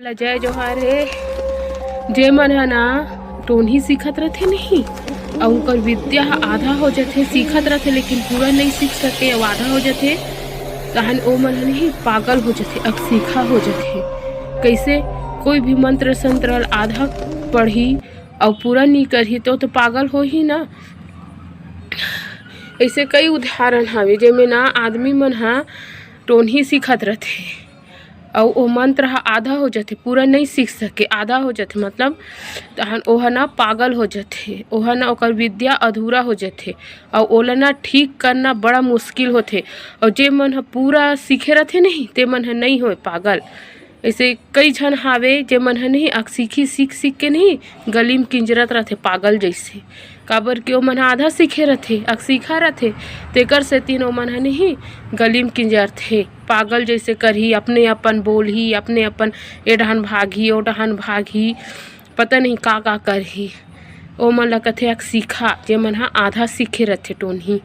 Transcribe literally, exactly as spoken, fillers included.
ला जय जोहार हे। जे मन ह ना टोनही सीखत रथे नहीं, अउ ओकर विद्या ह आधा हो जथे, सीखत रथे लेकिन पूरा नहीं सीख सके, अउ आधा हो जथे, तहन ओ मन ह नहीं पागल हो जथे, अकसीखा हो जथे। कैसे? कोई भी मंत्र संत्र ल आधा पढ़ही अउ पूरा नहीं करही तो, तो पागल होही ना। ऐसे कई उदाहरण हवे जेमे ना आदमी मन ह टोनही सीखत रथे, अउ ओ मंत्र ह आधा हो जथे, पूरा नहीं सीख सके, आधा हो जथे, मतलब तहन ओह ना पागल हो जथे, ओह ना ओकर विद्या अधूरा हो जथे, अउ ओला ना ठीक करना बड़ा मुश्किल होथे। अउ जे मन ह पूरा सीखे रथे नहीं, ते मन ह नहीं होय पागल। ऐसे कई झन हावे जे मन ह नहीं अकसीखी सीख सीख के नहीं गली म किंजरत रथे पागल जैसे, काबर कि ओ मन ह आधा सीखे रथे, अकसीखा रथे, तेकर सेती न ओ मन ह नहीं गली म किंजरथे। पागल जैसे करही, अपने अपन बोलही, अपने अपन ए डहन भागही, ओ डहन भागही, पता नहीं का का करही। ओ मन ला कथे अकसीखा, जे मन ह आधा सीखे रथे टोनही।